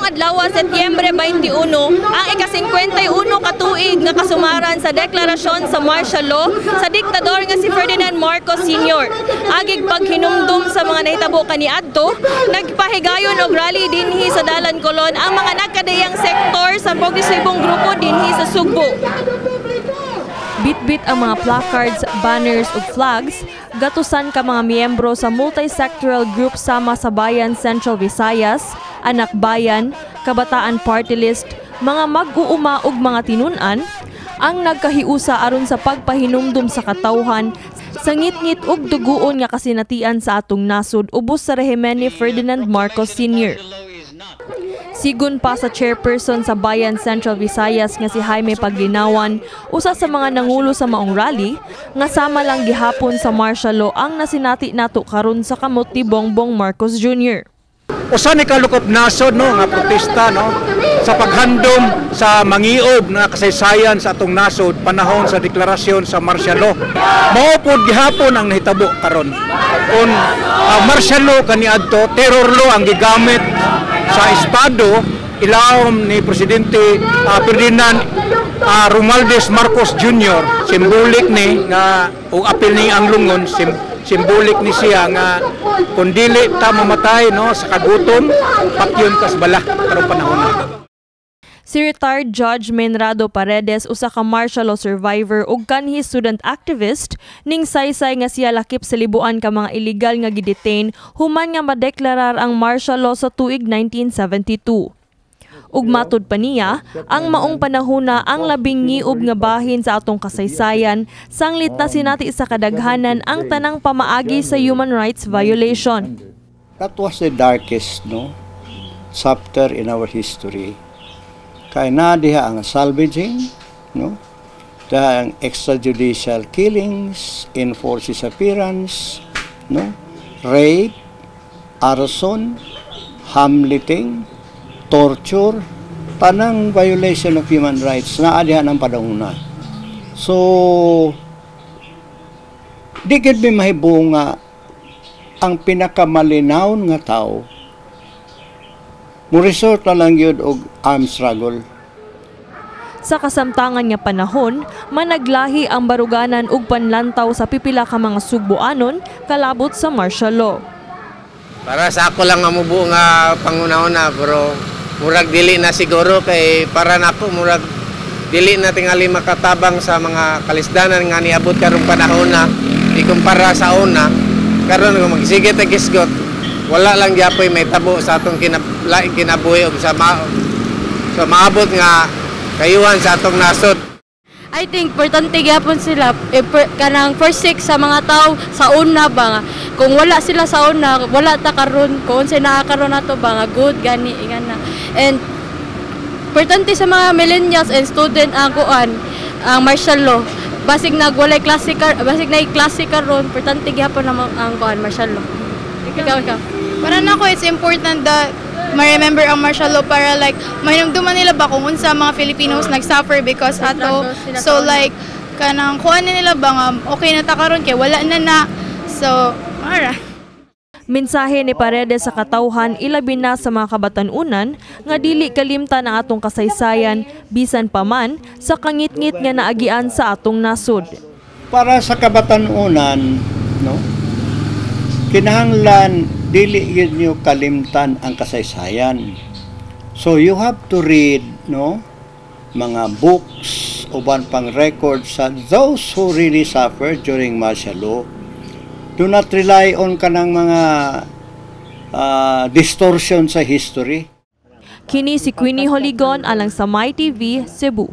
Karong adlaw, Setyembre 21, ang ika-51 ka tuig nga kasumaran sa deklarasyon sa martial law sa diktador nga si Ferdinand Marcos Sr. Agig paghinumdum sa mga nahitabo kaniadto, nagpahigayon og rally dinhi sa Dalan Colon ang mga nagkadiyang sektor sa progresibong grupo dinhi sa Sugbo. Bitbit ang mga placards, banners ug flags, gatusan ka mga miyembro sa multi-sectoral group sama sa Bayan Central Visayas, Anak Bayan, Kabataan Party List, mga mag-uuma ug mga tinun-an ang nagkahiusa aron sa pagpahinumdum sa katawhan sa ngitngit ug duguon nga kasinatian sa atong nasod ubos sa rehimen ni Ferdinand Marcos Sr. Sigon pa sa chairperson sa Bayan Central Visayas nga si Jaime Paglinawan, usa sa mga nangulo sa maong rally, nga sama lang gihapon sa martial law ang nasinati nato karon sa kamot ni Bongbong Marcos Jr. Usa ni kalukop nasod, no, nga protesta, no, sa paghandom sa mangiob nga kasaysayan sa atong nasod panahon sa deklarasyon sa martial law. Mao pod gihapon ang nahitabo karon. Kung ang martial law kaniadto, terror law ang gigamit sa estado ilawom ni Presidente Ferdinand Romualdez Marcos Jr. Symbolic ni nga og apil ni ang lungon, symbolic ni siya nga kung dili ta mamatay, no, sa kagutom, patyon kas bala karong panahon na. Si retired Judge Menrado Paredes, usa ka martial law survivor ug kanhi student activist, ning saysay nga siya lakip sa libuan ka mga illegal nga gidetain human nga madeklarar ang martial law sa tuig 1972. Ug matud pa niya, ang maong panahona ang labing ngiob nga bahin sa atong kasaysayan, sanglit na sinati sa kadaghanan ang tanang pamaagi sa human rights violation. That was the darkest, no, chapter in our history. Kay na diha ang salvaging, no? Diha ang extrajudicial killings, enforced disappearance, no? Rape, arson, hamleting, torture, tanang violation of human rights naa diha ng panahona. So, di gid mi mahibong nga ang pinakamalinaw nga tao mo resort na lang yun og armed struggle. Sa kasamtangan nga panahon, managlahi ang baruganan ug panlantaw sa pipila ka mga Sugboanon kalabot sa martial law. Para sa ako lang nga mubuo nga panghuna-huna, pero murag dili na siguro kay para nako murag dili na tingali makatabang sa mga kalisdanan nga niabot karong panahon na ikumpara sa una. Karon kung magsige ta gisgot, wala lang gyapoy may tabo sa atong laing kinabuhi ug sa maabot nga kayuhan sa atong nasod. I think importante gyapon sila eh, kanang first six sa mga tao sa una ba nga kung wala sila sa una, wala ta karon kung unsay naa karon nato ba nga good gani nga na. And importante sa mga millennials and student ang kuan, ang martial law, basig nag walay klase basig nay klase karon, importante gyapon ang kuan, martial law. Ikaw, ikaw? Para nako, it's important that ma-remember ang martial law para like mahinumduman nila ba kung unsa mga Filipinos nag-suffer because ato. So like kanang kuan na nila ba nga okay na ta karon kay wala na na. So, ara. Mensahe ni Paredes sa katawhan, ilabi na sa mga kabatanunan, nga dili kalimtan ang atong kasaysayan bisan pa man sa kangitngit nga naagian sa atong nasod. Para sa kabatanunan, no? Kinahanglan dili yun nyo kalimtan ang kasaysayan. So you have to read, no, mga books, uban pang records sa those who really suffered during martial law. Do not rely on kanang mga distortion sa history. Kini si Queenie Holigon alang sa My TV, Cebu.